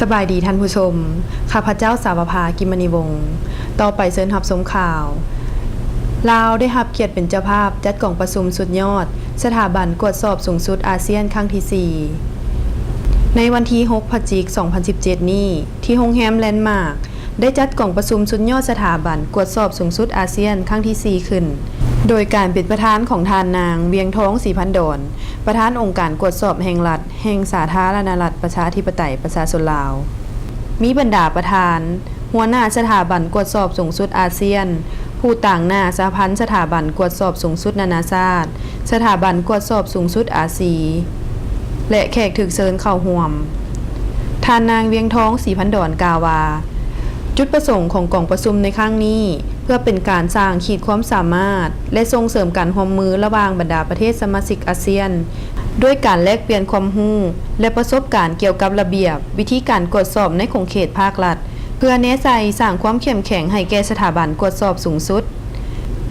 ສະບາຍດີທ່ານຜູ້ຊົມ, ຂ້າພະເຈົ້າ ສາວະພາ ກິມມະນີວົງ. ຕໍ່ໄປເຊີນຮັບຊົມຂ່າວ. ລາວໄດ້ຮັບກຽດເປັນເຈົ້າພາບຈັດກອງປະຊຸມສຸດຍອດສະຖາບັນກວດສອບສູງສຸດອາຊຽນຄັ້ງທີສີ່ ໃນວັນທີຫົກ ພະຈິກ ສອງພັນສິບເຈັດນີ້ ທີ່ໂຮງແຮມແລນມາກ ໄດ້ຈັດກອງປະຊຸມສຸດຍອດສະຖາບັນກວດສອບສູງສຸດອາຊຽນຄັ້ງທີສີ່ຂຶ້ນ ໂດຍການເປັນປະທານຂອງທ່ານນາງ ວຽງທອງ ສີພັນດອນ ປະທານອົງການກວດສອບແຫ່ງລັດ ແຫ່ງສາທາລະນະລັດປະຊາທິປະໄຕປະຊາຊົນລາວ, ມີບັນດາປະທານ, ຫົວໜ້າສະຖາບັນກວດສອບສູງສຸດອາຊຽນ, ຜູ້ຕາງໜ້າສະຫະພັນສະຖາບັນກວດສອບສູງສຸດນານາຊາດ, ສະຖາບັນກວດສອບສູງສຸດອາຊີ ແລະ ແຂກຖືກເຊີນເຂົ້າຮ່ວມ. ທ່ານນາງ ວຽງທອງ ສີພັນດອນ ກ່າວວ່າ, ຈຸດປະສົງຂອງກອງປະຊຸມໃນຄັ້ງນີ້ ເພື່ອເປັນການສ້າງຂີດຄວາມສາມາດ ແລະ ສົ່ງເສີມການຮ່ວມມືລະຫວ່າງບັນດາປະເທດສະມາຊິກອາຊຽນ ດ້ວຍການແລກປ່ຽນຄວາມຮູ້ ແລະ ປະສົບການກ່ຽວກັບລະບຽບ, ວິທີການກວດສອບໃນຂົງເຂດພາກລັດ, ເພື່ອແນໃສ່ສ້າງຄວາມເຂັ້ມແຂງໃຫ້ແກ່ສະຖາບັນກວດສອບສູງສຸດ,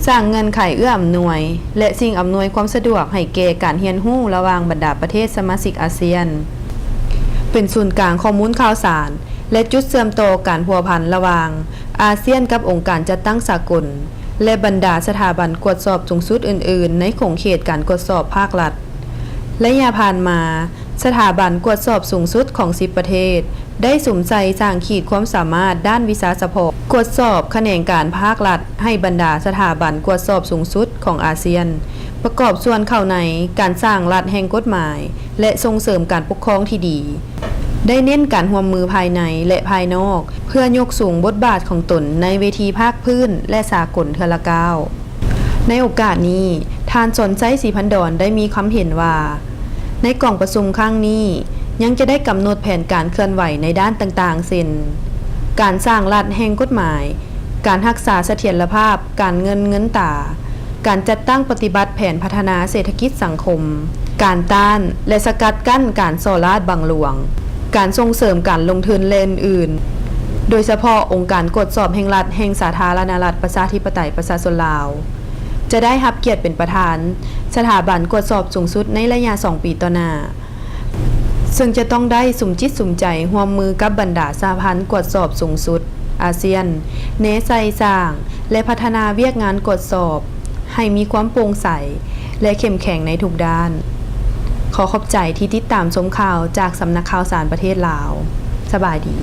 ສ້າງເງື່ອນໄຂເອື້ອອຳນວຍ ແລະ ສິ່ງອຳນວຍຄວາມສະດວກໃຫ້ແກ່ການຮຽນຮູ້ລະຫວ່າງບັນດາປະເທດສະມາຊິກອາຊຽນ, ເປັນສູນກາງຂໍ້ມູນຂ່າວສານ ແລະ ຈຸດເຊື່ອມຕໍ່ການພົວພັນລະຫວ່າງອາຊຽນກັບອົງການຈັດຕັ້ງສາກົນ ແລະ ບັນດາສະຖາບັນກວດສອບສູງສຸດອື່ນໆ ໃນຂົງເຂດການກວດສອບພາກລັດ. ໄລຍະຜ່ານມາ, ສະຖາບັນກວດສອບສູງສຸດຂອງສິບປະເທດ ໄດ້ສຸມໃສ່ສ້າງຂີດຄວາມສາມາດດ້ານວິຊາສະເພາະ ກວດສອບຂະແໜງການພາກລັດໃຫ້ບັນດາສະຖາບັນກວດສອບສູງສຸດຂອງອາຊຽນ ປະກອບສ່ວນເຂົ້າໃນການສ້າງລັດແຫ່ງກົດໝາຍ ແລະ ສົ່ງເສີມການປົກຄອງທີ່ດີ, ໄດ້ເນັ້ນການຮ່ວມມືພາຍໃນ ແລະ ພາຍນອກ ເພື່ອຍົກສູງບົດບາດຂອງຕົນໃນເວທີພາກພື້ນ ແລະ ສາກົນເທື່ອລະກ້າວ. ໃນໂອກາດນີ້, ທ່ານ ສອນໄຊ ສີພັນດອນ ໄດ້ມີຄຳເຫັນວ່າ, ໃນກອງປະຊຸມຄັ້ງນີ້ ຍັງຈະໄດ້ກຳນົດແຜນການເຄື່ອນໄຫວໃນດ້ານຕ່າງໆ ເຊັ່ນ ການສ້າງລັດແຫ່ງກົດໝາຍ, ການຮັກສາສະຖຽນລະພາບການເງິນເງິນຕາ, ການຈັດຕັ້ງປະຕິບັດແຜນພັດທະນາເສດຖະກິດສັງຄົມ, ການຕ້ານ ແລະ ສະກັດກັ້ນການສໍ້ລາດບັງຫຼວງ, ການສົ່ງເສີມການລົງທຶນ ແລະ ອື່ນໆ, ໂດຍສະເພາະອົງການກວດສອບແຫ່ງລັດແຫ່ງສາທາລະນະລັດປະຊາທິປະໄຕປະຊາຊົນລາວ ຈະໄດ້ຮັບກຽດເປັນປະທານສະຖາບັນກວດສອບສູງສຸດໃນໄລຍະສອງປີຕໍ່ໜ້າ, ເຊິ່ງຈະຕ້ອງໄດ້ສຸມຈິດສຸມໃຈຮ່ວມມືກັບບັນດາສະຫະພັນກວດສອບສູງສຸດອາຊຽນ ແນໃສ່ສ້າງ ແລະ ພັດທະນາວຽກງານກວດສອບໃຫ້ມີຄວາມໂປ່ງໃສ ແລະ ເຂັ້ມແຂງໃນທຸກດ້ານ. ຂໍຂອບໃຈທີ່ຕິດຕາມຊົມຂ່າວຈາກສຳນັກຂ່າວສານປະເທດລາວ. ສະບາຍດີ.